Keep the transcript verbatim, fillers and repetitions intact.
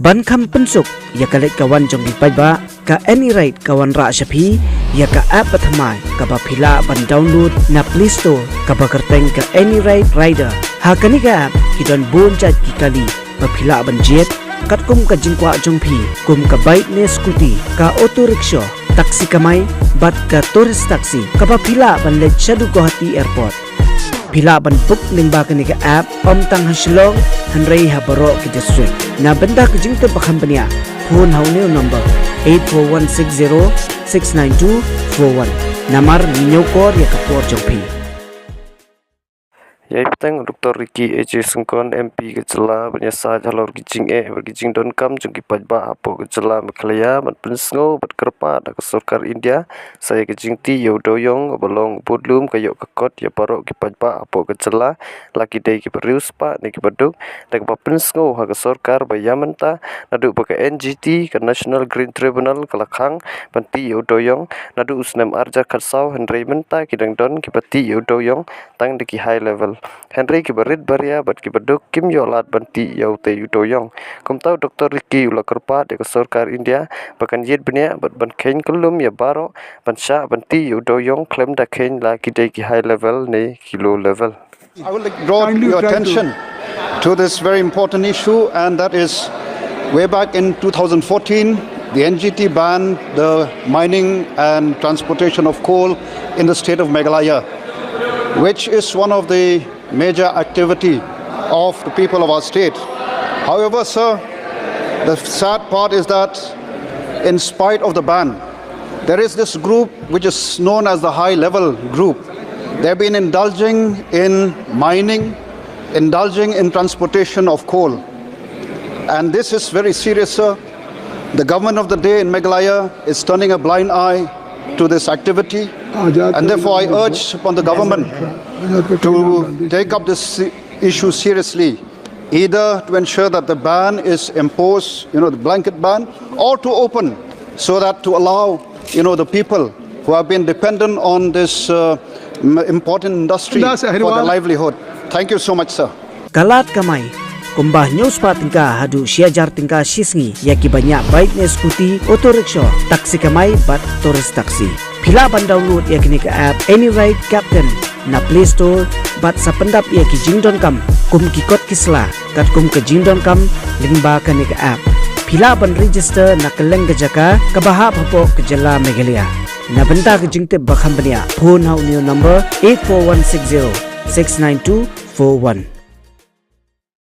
Ban kham pynsuk ïa ka leit ka wan jong ki paidbah, ka AnyRide ka wanrah sha phi ïa ka app bathymmai kaba phi lah ban download na Play Store, kaba kyrteng ka AnyRide Rider. Ha kane ka app ki don bun jait ki kali ba phi lah ban jied, katkum ka jingkwah jong phi, kum ka bike ne scooty, ka auto rickshaw, taxi kamai, bad ka tourist taxi, kaba phi lah ban leit shaduh Guwahati Airport. Phi lah ban book lyngba kane ka app, ym tang ha Shillong, hynrei ha baroh ki district. Na bynta ka jingtip ba kham bniah, phone ha une u number, eight four one six zero six nine two four one. Namar ngi ñiewkor ïa ka por jong phi. Ïa i bteng u Doktor Ricky A J Syngkon, M P ka jylla, ban ïasaid halor ki jingeh bad ki jingdonkam jong ki paidbah hapoh ka jylla Meghalaya, ban pynsngew bad kyrpad ha ka sorkar India sa ïa ka jingtih ïa u dewïong ba long u budlum ka ïoh ka kot ïa baroh ki paidbah hapoh ka jylla, la ki dei kiba riewspah ne kiba duk, da kaba pynsngew ha ka sorkar ba ïa mynta, naduh ba ka N G T, ka National Green Tribunal, ka la khang ban tih ïa u dewïong naduh u snem ar hajar khatsaw, hynrei mynta ki dang don kiba tih ïa u dewïong tang da ki high level. Hynrei kiba rit baria bad kiba duk kim ïoh lad ban tih ïa utei u dewïong. Kumta u Doktor Ricky u la kyrpad ïa ka sorkar India ba kan ïit bniah bad ban kheiñ kyllum ïa baroh ban shah ban tih ïa u dewïong khlem da kheiñ la ki dei ki high level ne ki low level. I would like to draw your attention to this very important issue, and that is way back in two thousand fourteen, the N G T banned the mining and transportation of coal in the state of Meghalaya, which is one of the major activity of the people of our state. However, sir, the sad part is that in spite of the ban, there is this group which is known as the high level group. They've been indulging in mining, indulging in transportation of coal. And this is very serious, sir. The government of the day in Meghalaya is turning a blind eye to this activity. And therefore, I urge upon the government to take up this issue seriously, either to ensure that the ban is imposed, you know, the blanket ban, or to open so that to allow, you know, the people who have been dependent on this uh, important industry for their livelihood. Thank you so much, sir. Ka lad kamai kumba hynñiew spah tyngka haduh shi hajar tyngka shi sngi ïa kiba ñiah bike ne scooty, auto rickshaw, taxi kamai bad tourist taxi. Phi lah ban download ïa kane ka app AnyRide Captain na Play Store bad sa pyndap ïa ki jingdonkam kum ki kot ki sla katkum ka jingdonkam lyngba kane ka app. Phi lah ban register na kylleng ka jaka kaba hap hapoh ka jylla Meghalaya. Na bynta ka jingtip ba kham bniah, phone ha une u number eight four one six zero six nine two four one.